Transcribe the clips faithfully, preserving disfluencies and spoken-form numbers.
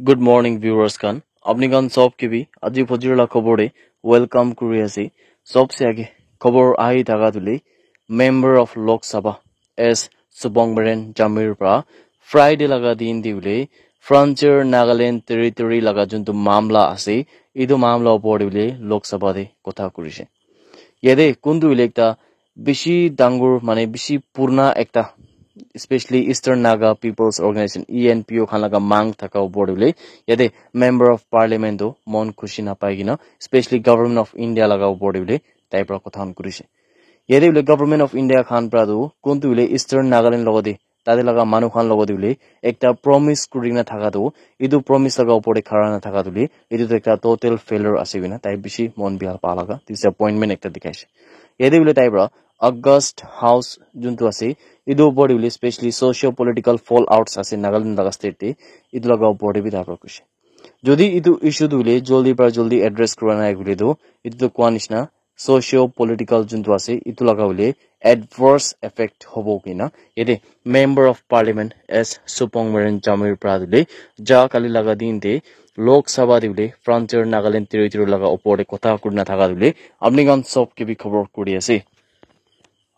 Good morning, viewers khan. Apni khan sob ke bi aji phojir la khobor de welcome kuri ase. Sob se age khobor ahi thaga tule Member of Lok Sabha S Subhangmeren Jamir pra Friday laga din de bole Frontier Nagaland Territory laga juntu mamla ase, etu mamla opor de bole Lok Sabha de kotha kurise. Yate kuntu hoile ekta bishi dangor, mane bishi purna ekta, especially Eastern Naga People's Organization, E N P O khan laga mang thaka opor de bole yate Member of Parliament tu mon khushi napai kena, especially Government of India laga opor de bole tai pra kotha khan kurise. Yate bole Government of India khan pra tu kuntu bole Eastern Nagaland logote tate laga manu khan logote bole ekta promise kuri kena thaka tu, etu promise laga opor de khara na thaka tu bole etu tu ekta total failure ase koina tai bishi mon bia pa laga disappointment ekta dikhaise. Yate bole tai pra August House juntu ase, etu opor de bole specially socio political fallouts ase Nagaland laga state te, etu laga opor de bi tai pra kuise. Jodi etu issue tu bole joldi pra joldi address kura nai koile tu, etu tu koa nishina socio political juntu ase, etu laga bole adverse effect hobo koina yate Member of Parliament S Supongmeren Jamir pra tu bole ja kali laga din te Lok Sabha te bole Frontier Nagaland Territory laga opor de kotha kuri na thaka tu bole apni khan sob ke bi khobor kuri ase.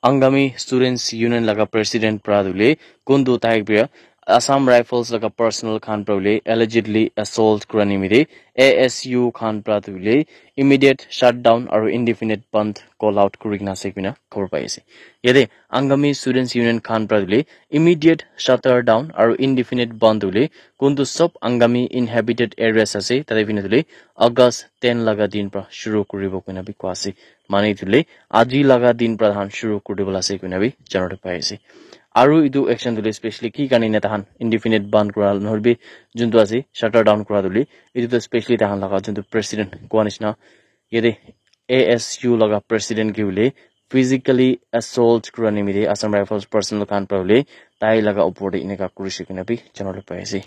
Angami Students Union laga president pra tu bole kuntu tai bia Assam Rifles laga personnel khan pra bole allegedly assault kura nimite A S U khan pra tu bole immediate shutdown aru indefinite bandh call out kuri kena ase koina khobor pai ase. Yate Angami Students Union khan pra tu bole immediate shutdown aru indefinite bandh tu bole kuntu sob Angami inhabited areas ase tate bina tu bole August ten laga din pra shuru kuribo koina bi koa ase. Mane etu le aji laga din pra tahan shuru kuri dibole ase koina bi janabo pai ase. Aru etu action tu le specially ki karne na tahan indefinite bandh kura nohole bi juntu ase shutdown kura tu le etu tu specially tahan laga juntu president koa nishina yate A S U laga president ke bole physically assault kura nimite Assam Rifles personnel khan pra bole tai laga opor de eneka kurise koina bi janabo pai ase.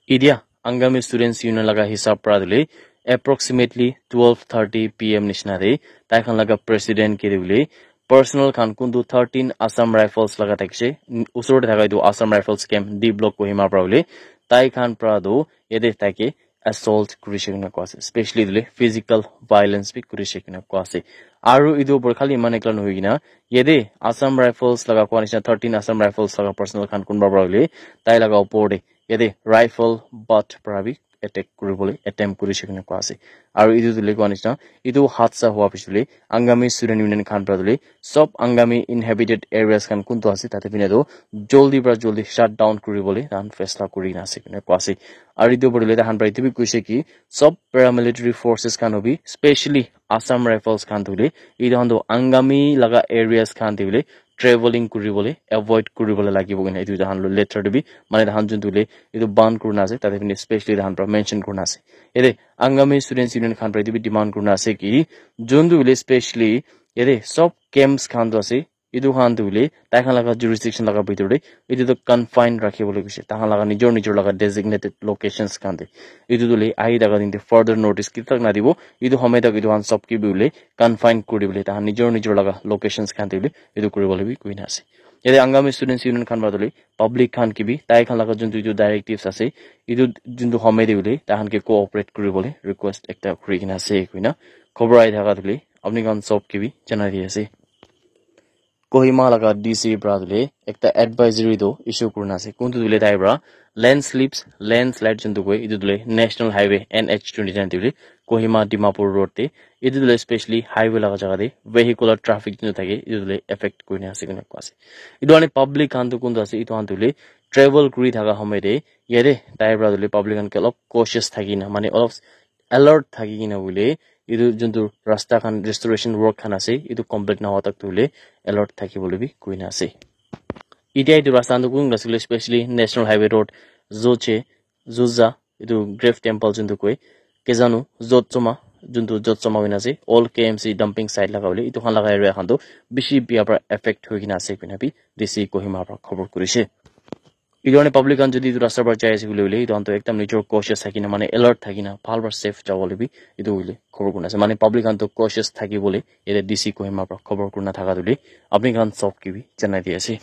Etia Angami Students Union laga hisab pra tu le approximately twelve thirty P M nishina de tai khan laga president ke tu bole personnel khan kuntu thirteen Assam Rifles laga thakise, usor de thaka etu Assam Rifles camp D block Kohima pra bole tai khan pra tu yate tai ke assault kurise koina koa ase, specially tu le physical violence bi kurise koina koa ase. Aru etu opor khali eman ekla nohoi kena yate Assam Rifles laga koa nishina thirteen Assam Rifles laga personnel khan kunba pra bole tai laga opor de yate rifle butt pra bi attack kuribole attempt kurise koina koa ase. Aru etu tu le koa nishina etu hadsa hua piche le Angami Student Union khan pra tu le sob Angami inhabited areas khan kuntu ase tate bina tu joldi pra joldi shutdown kuribole tahan faisla kuri kena ase koina koa ase. Aru etu opor de tahan pra etu bi koise ki sob paramilitary forces khan hobi specially Assam Rifles khan tu le etu khan tu Angami laga areas khan te bole traveling kuribole avoid kuribole lagibo koina etu tahan lo letter de bi mane tahan juntu le etu ban kurina ase tate bina specially tahan pra mention kurina ase. Yate Angami Students Union khan pra etu bi demand kurina ase ki juntu le specially yate sob camps khan tu ase etu khan tu le tai khan laga jurisdiction laga bitor de etu tu confine rakhi bole koise tai khan laga nijor nijor laga designated locations khan de. Etu tu le ahi thaka din de further notice kitak na dibo, etu homoi tak etu khan sob ke bi bole confine kuri bole tai khan nijor nijor laga locations khan de bole etu kuri bole bi koina ase. Yate Angami Students Union khan pra tu le public khan ke bi tai khan laga juntu etu directives ase etu juntu homoi de bole tai khan ke cooperate kuri bole request ekta kuri kena ase koina khobor ahi thaka tu le apni khan sob ke bi janai di ase. Kohima laga D C pra tu le ekta advisory tu issue kurina ase kuntu tu le tai pra landslips, landslide juntu koi etu tu le National Highway N H twenty nine tu le Kohima Dimapur road te etu tu le specially highway laga jaga de vehicular traffic juntu thake etu tu le affect kurina ase koina koa ase. Etu karne public khan tu kuntu ase etu khan tu le travel kuri thaka homoi de yate tai pra tu le public khan ke olop cautious thaki na mane olop alert thaki kena hoile etu juntu rasta khan restoration work khan ase etu complete nahoa tak tu hoile alert thaki bole bi koina ase. Etia etu rasta khan tu kun ase koile specially National Highway road Zoche Zuza etu Grave Temple juntu koi Kezanu Jotsoma juntu Jotsoma hoina ase old K M C dumping site laga hoile etu khan laga area khan tu bishi bia pra affect hoi kena ase koina bi D C Kohima pra khobor kurise. Etu karne public khan jodi etu rasta para jai ase koile hoile etu khan toh ekdam nijor cautious thaki na mane alert thaki na bhal para safe jabo le bi etu hoile khobor kurina ase mane public khan toh cautious thaki bole yate D C Kohima para khobor kurina thaka tu hoile apni khan sob ke bi janai di ase.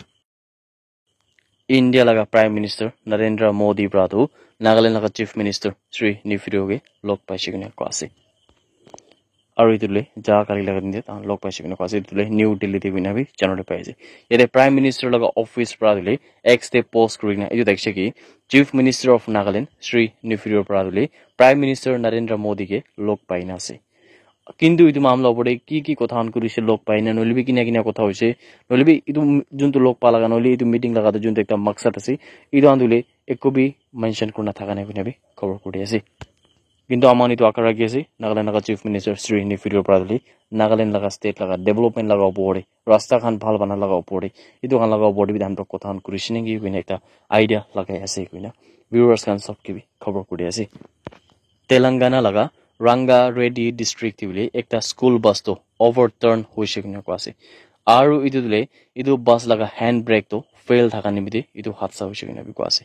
India laga Prime Minister Narendra Modi pra tu Nagaland laga Chief Minister Sri Neiphiu Rio ke log paise koina koa ase. Aru etu le jaga kali laga din te tahan log paise koina koa ase. Etu le New Delhi te koina bi janabo le pai ase. Yate Prime Minister laga office pra tu le X te post kuri kena etu dakishe ki Chief Minister of Nagaland Sri Neiphiu Rio pra tu le Prime Minister Narendra Modi ke log pai na ase. Kintu etu mamla opor te ki ki kotha khan kurishe log pai na, nohoile bi kina kina kotha hoise, nohoile bi etu m-, juntu log pa laga, nohoile etu meeting laga tu juntu ekta maksad ase, etu khan tu hoile ekko bi mention kurina thaka nai koina bi khobor kuri ase. Kintu aman etu aka rakhi ase, Nagaland laga Chief Minister Sri Neiphiu Rio pra tu hoile Nagaland laga state laga development laga opor te, rasta khan bhal bana laga opor te, etu khan laga opor te bi tahan pra kotha khan kurishe naki koina ekta idea lagai ase koina viewers khan sob ke bi khobor kuri ase. Telangana laga Rangareddy district te hoile ekta school bus toh overturn hoise koina koa ase. Aru etu tu hoile etu bus laga hand brake toh fail thaka nimite etu hadsa hoise koina bi koa ase.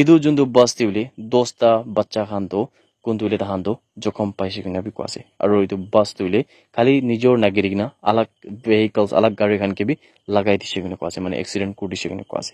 Etu juntu bus te hoile dosta bacha khan toh kuntu hoile tahan toh jokhom paise koina bi koa ase. Aru etu bus tu hoile khali nijor nagiri kena alag vehicles, alag gari khan ke bi lagai dise koina koa ase, mane accident kuri dise koina koa ase.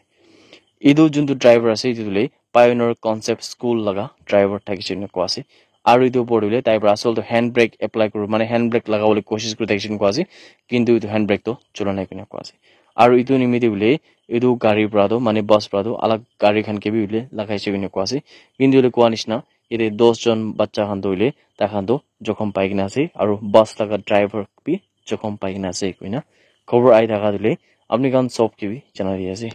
Etu juntu driver ase, etu tu hoile Pioneer Concept School laga driver thakishe koina koa ase. Aru etu opor te hoile tai pra asol tu hand brake apply kuri, mane hand brake lagabole koshish kuri thakishe koina koa ase, kintu etu hand brake toh chola nai koina koa ase. Aru etu nimite hoile etu gari pra toh, mane bus pra toh alag gari khan ke bi hoile lagaishe koina koa ase. Kintu hoile koa nishina yate dos jon bacha khan toh hoile tai khan toh jokhom pai kena ase, aru bus laga driver bi jokhom pai kena ase koina khobor ahi thaka tu hoile apni khan sob ke bi janai di ase.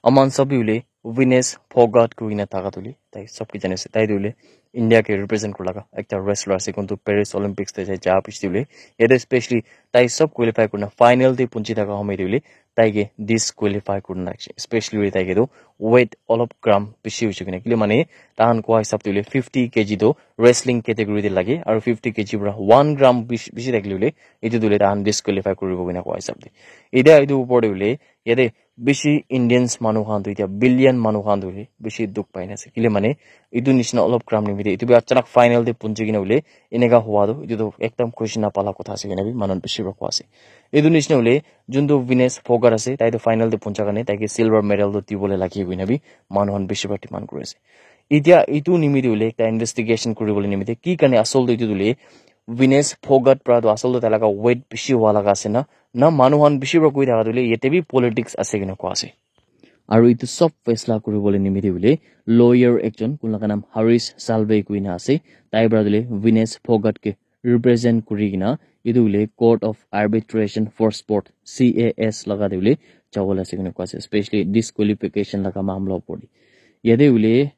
Aman sob bi hoile Vinesh Phogat koi kena thaka tu hoile tai sob ke jane ase. Tai tu hoile India ke represent kuri laga ekta wrestler ase, kuntu Paris Olympics te jai ja piche te hoile yate specially tai sob qualify kurina final te punchi thaka homoi te hoile tai ke disqualify kurina rakhishe. Specially hoile tai ke tu weight olop gram bishi hoise koina. Kile mane tahan koa hisab te hoile fifty K G tu wrestling category te lage, aru fifty K G pra one gram bish-, bishi thakile hoile etu tu hoile tahan disqualify kuribo koina koa hisab te. Etia etu upor te hoile yate bishi Indians manu khan tu, etia billion manu khan tu hoile bishi dukh pai na ase. Kile mane etu nishina olop gram nimite etu bi achanak final te punchi kena hoile eneka hua tu etu tu ekdam khushi na pala kotha ase koina bi manu khan bishi pra koa ase. Etu nishina hoile juntu Vinesh Phogat ase, tai tu final te puncha karne tai ke silver medal tu dibole lage koina bi manu khan bishi pra demand kuri ase. Etia etu nimite hoile ekta investigation kuribole nimite ki karne asol tu etu tu hoile Vinesh Phogat pra tu asol tu tai laga weight bishi hua laga ase na, na manu khan bishi pra koi thaka tu hoile yate bi politics ase koina koa ase. Aru etu sob faisla kuribole nimite hoile lawyer ekjon kun laga naam Harish Salve koina ase, tai pra tu hoile Vinesh Phogat ke represent kuri kena etu hoile Court of Arbitration for Sport, C A S laga te hoile jabole ase koina koa ase, specially disqualification laga mamla opor te. Yate hoile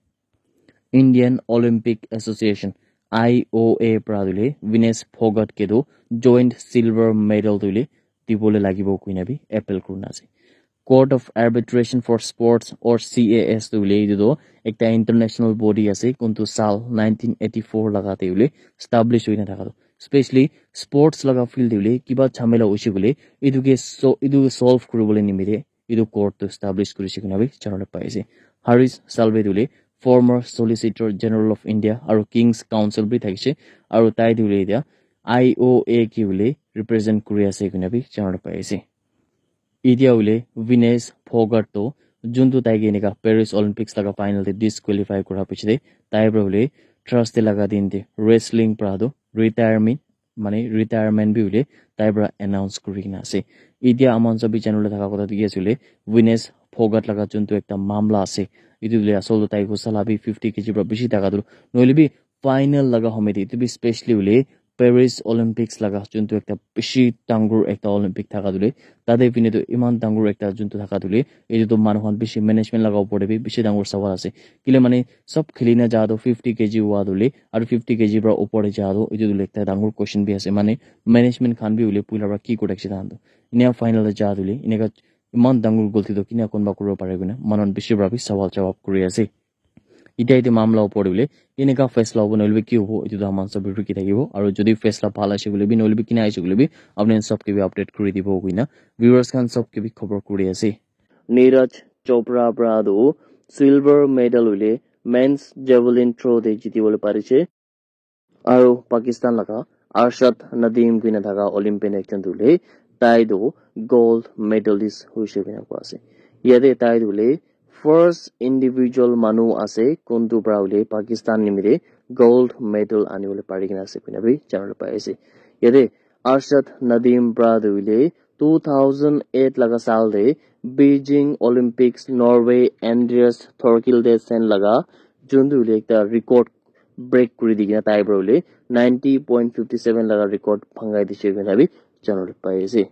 Indian Olympic Association, I O A pra tu hoile Vinesh Phogat ke tu joint silver medal tu hoile dibole lagibo koina bi appeal kurina ase. Court of Arbitration for Sports or C A S tu hoile etu tu ekta international body ase, kuntu sal nineteen eighty-four laga te hoile establish hoina thaka tu. Specially sports laga field te hoile kiba jhamela hoise koile etu ke so-, etu solve kuribole nimite etu court tu establish kurishe koina bi janabole pai ase. Harish Salve tu hoile former Solicitor General of India aru King's Counsel bi thakishe, aru tai tu hoile etia I O A ke hoile represent kuri ase koina bi janabole pai ase. Etia hoile Vinesh Phogat tu juntu tai ke eneka Paris Olympics laga final te disqualify kura piche te tai pra hoile Thursday laga din te wrestling pra tu retirement, mane retirement bi hoile tai pra announce kuri kena ase. Etia aman sob bi janabole thaka kotha dikhi ase hoile Vinesh Phogat laga juntu ekta mamla ase, etu hoile asol tu tai gusala bi fifty K G pra bishi thaka tu nohoile bi final laga homoi te etu bi specially hoile Paris Olympics laga juntu ekta bishi dangor ekta Olympic thaka tu hoile tate phine tu eman dangor ekta juntu thaka tu hoile etu tu manu khan bishi management laga opor te bi bishi dangor sawal ase. Kile mane sob kheli na ja tu fifty K G hua tu hoile aru fifty K G pra upor te ja tu etu tu hoile ekta dangor question bi ase, mane management khan bi hoile puila pra ki kuri thakishe tahan tu. Enia final te ja tu hoile eneka eman dangor golti tu kina kunba kuribo pare koina manu khan bishi pra bi sawal jawab kuri ase. Etia etu mamla opor te hoile eneka faisla hobo nohoile bi ki hobo etu tu aman sob bi rukhi thakibo, aru jodi faisla bhal aise koile bi nohoile bi kina aise koile bi apni khan sob ke bi update kuri dibo koina viewers khan sob ke bi khobor kuri ase. Neeraj Chopra pra tu silver medal hoile men's javelin throw te jiti bole parise. Aru Pakistan laga Arshad Nadeem koina thaka Olympian ekjon tu hoile tai tu gold medalist hoise koina koa ase. Yate tai tu hoile first individual manu ase kuntu pra hoile Pakistan nimite gold medal anibole pari kena ase koina bi janabole pai ase. Yate Arshad Nadeem pra tu hoile two thousand eight laga saal te Beijing Olympics Norway Andreas Thorkildsen laga juntu hoile ekta record break kuri di kena tai pra hoile ninety point fifty seven laga record bhangai dise koina bi janabole pai ase.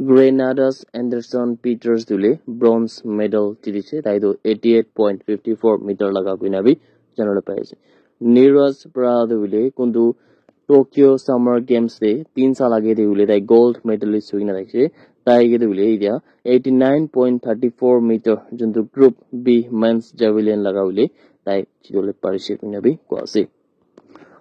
Grenada's Anderson Peters tu hoile bronze medal jitise, tai tu eighty eight point fifty four meter laga koina bi janabole pai ase. Neeraj pra tu hoile kuntu Tokyo Summer Games te tin saal age te hoile tai gold medalist hoikena thakise. Tai ke tu hoile etia eighty nine point thirty four meter juntu group B men's javelin laga hoile tai jitibole parise koina bi koa ase.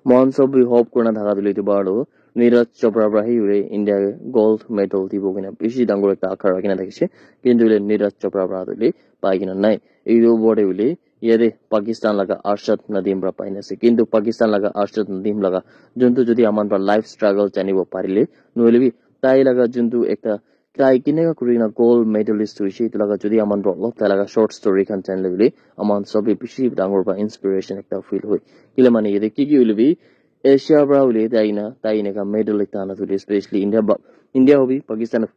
Mohan sob bi hope kurina thaka tu hoile etu bar tu Neeraj Chopra pra hi hoile India ke gold medal dibo koina bishi dangor ekta akha rakhina thakise. Kintu hoile Neeraj Chopra pra tu hoile pai kena nai. Etu opor te hoile yate Pakistan laga Arshad Nadeem pra paina ase. Kintu Pakistan laga Arshad Nadeem laga juntu jodi aman pra life struggle janibo parile, nohoile bi tai laga juntu ekta tai kineka kurina gold medalist hoise, etu laga jodi aman pra olop tai laga short story khan janile hoile, aman sob bi bishi dangor pra inspiration ekta feel hoi. Kile mane yate ki ki hoile bi Asia pra hoile tai ena, tai eneka medal ekta ana thule, especially India ba, India hobi, Pakistan,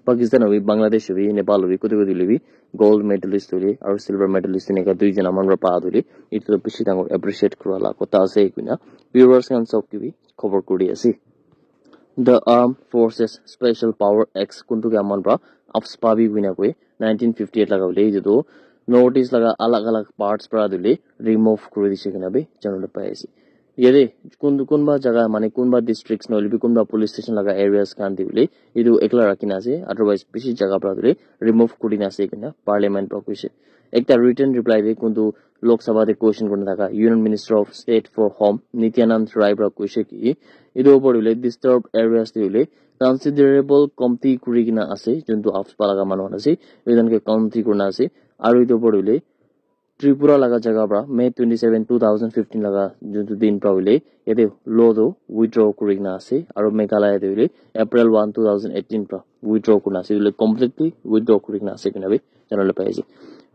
Pakistan hobi, Bangladesh hobi, Nepal hobi, kote kote hoile bi gold medalist hoile aru silver medalist eneka duijon aman pra pa hoile, etu tu bishi dangor appreciate kura la kotha ase koina viewers khan sob ke bi khobor kuri ase. The Armed Forces Special Power Acts kuntu ke aman pra AFSPA bi koina koi nineteen fifty eight laga hoile etu tu North East laga alag alag parts pra tu hoile remove kuri dise koina bi janabole pai ase. Yate kuntu kunba jaga mane kunba districts nohoile bi kunba police station laga areas khan te hoile etu ekla rakhina ase, otherwise bishi jaga pra tu hoile remove kurina ase koina parliament pra koise. Ekta written reply te kuntu Lok Sabha te question kurina thaka Union Minister of State for Home Nityanand Rai pra koise ki etu opor hoile disturbed areas te hoile considerable komti kuri kena ase, juntu AFSPA laga manu khan ase, etu khan ke komti kurina ase, aru etu opor hoile Tripura laga jaga pra May twenty seven, two thousand fifteen laga juntu din pra hoile yate law tu withdraw kuri kena ase, aru Meghalaya te hoile April one, two thousand eighteen pra withdraw kurina ase, etu hoile completely withdraw kuri kena ase koina bi janabole pai ase.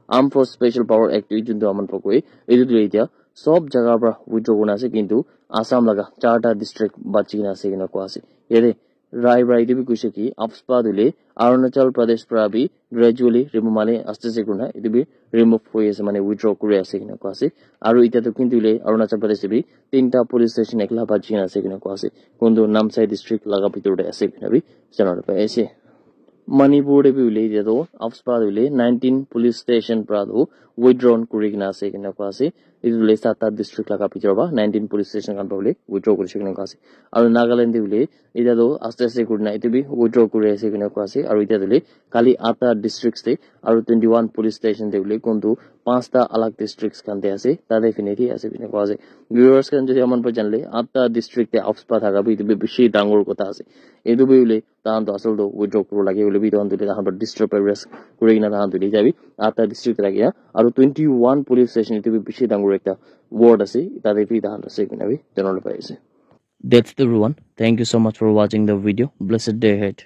Armed Force Special Power Act tu juntu aman pra koi, etu tu etia sob jaga pra withdraw kurina ase, kintu Assam laga charta district bachi kena ase koina koa ase. Yate Rai pra etu bi koise ki AFSPA tu hoile Arunachal Pradesh pra bi gradually remove mane aste aste kurina etu bi remove hoi ase, mane withdraw kuri ase koina koa ase. Aru etia tu kintu hoile Arunachal Pradesh te bi tinta police station ekla bachi kena ase koina koa ase, kuntu Namsai district laga bitor te ase koina bi janabole pai ase. Manipur te bi hoile etia tu AFSPA tu hoile nineteen police station pra tu withdrawn kuri kena ase koina koa ase. Etu hoile satta district laga bitor pra nineteen police station khan pra hoile withdraw kurise koina koa ase. Aru Nagaland te hoile etia tu aste aste kurina etu bi withdraw kuri ase koina koa ase. Aru etia tu hoile khali atta districts te aru twenty one police station te hoile kuntu panchta alag districts khan te ase, tate fine te ase koina koa ase. Viewers khan jodi aman pra janile atta district te AFSPA thaka bi etu bi bishi dangor kotha ase. Etu bi hoile tahan tu asal tu withdraw kuribo lage hoile bi tahan tu tahan pra disturb areas kuri kena tahan tu etia bi atta district te rakhi kena aru twenty one police station etu bi bishi dangor ekta ward ase, tate bi tahan ase koina bi janabole pai ase. That's it, everyone. Thank you so much for watching the video. Blessed day ahead.